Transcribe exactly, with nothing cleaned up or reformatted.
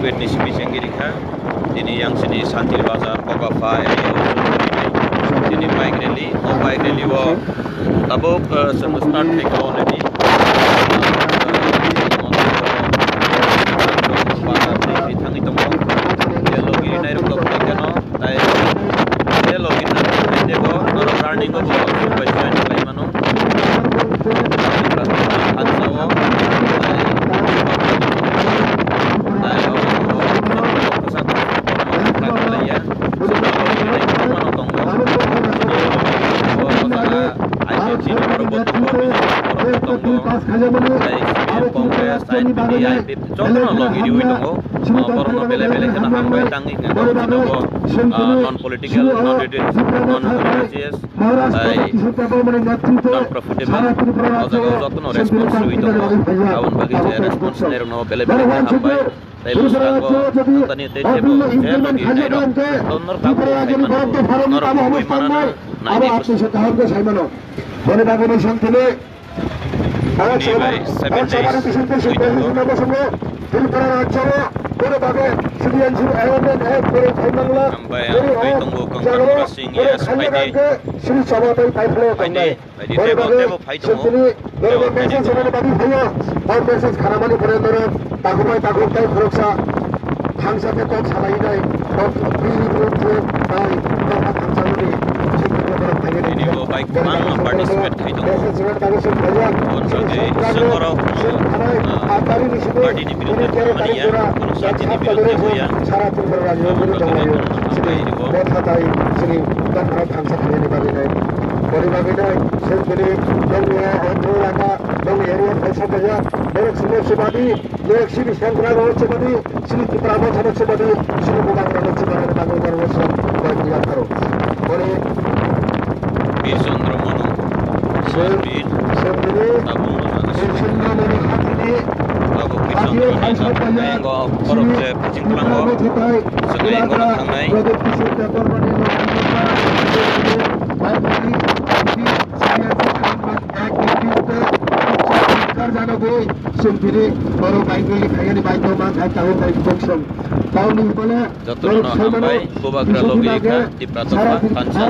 Ni simi chengiri kha, tini yang sini Santir Bazar, Kogafa area o tini bike rally, o bike rally o tabuk, eh, chwng start khai kha already. Bazar twi thangwi tongo, je logi rinai rok tok khai kheno, tai je logi rinai rok tok khai tebo norok running o bo join khlai mano. Jotono logi riwi tongo, borokno belai belai kheno hambai tangwi tongo, non political, non religious. Tai non profitable, o jaga o jotono response rwi tongo. Aboni bagwi je response rwnairokno belai belai khe hambai. Tai bwskango nokani tei tebo je logi nairok, to norok tabuk khai mano, norok tubui manano naidi bwskango. Boni bagwi ni song tini Ni bai seven days twi tongo. Tripura rajyo o boro bagwi citizenship amendment act boro khai mangla. Hambai ang twi tongo Kankana Singh, yes, phaidi. Sri Chaba tai paiphlai tongnai. Phaidi, tebo, tebo phai tongo. Tebo phaidi tongo. Message khanamani pore norok takhuk bai takhuk tai khoroksa thangsa khe kok salai nai, kok bini biruddhe tai kok thangsa nini. Tini bo bai kwbangma participate khai tongo. Bon bagwi chwng borok, ah, party ni biruddhe thangmani ya, kono jati ni biruddhe bo ya. Ang bagwi kono hambai rio. Borok sini Central o chumani, sini Tipra Motha no chumani, sini Bubagra no chumani, bagwi borok no sini bagwi yapharo. Boni Bir Chandra Manu, Sir, Sir Bini, tabuk no jaga sini. Bir Chandra Manu Hatini, tabuk Bir Chandra Manu Hatini, borok je pitching klango, Tipra Motha tai, chwng ai Bubagra, borok thangnai. Pradyot Kishore Debbarmani no, Sir Bini, Sir Bini, Sir Bini, Sir Bini, Sir Bini, Sir Bini, Sir Bini, Sir Bini, Songpiri, borok bai twi khaiyani bai tong ma kha, tabuk bai bok song. Tauni bole, jotono borok no hambai, saimano, Bubagra logi rikha, Tipra tongkha, thansa.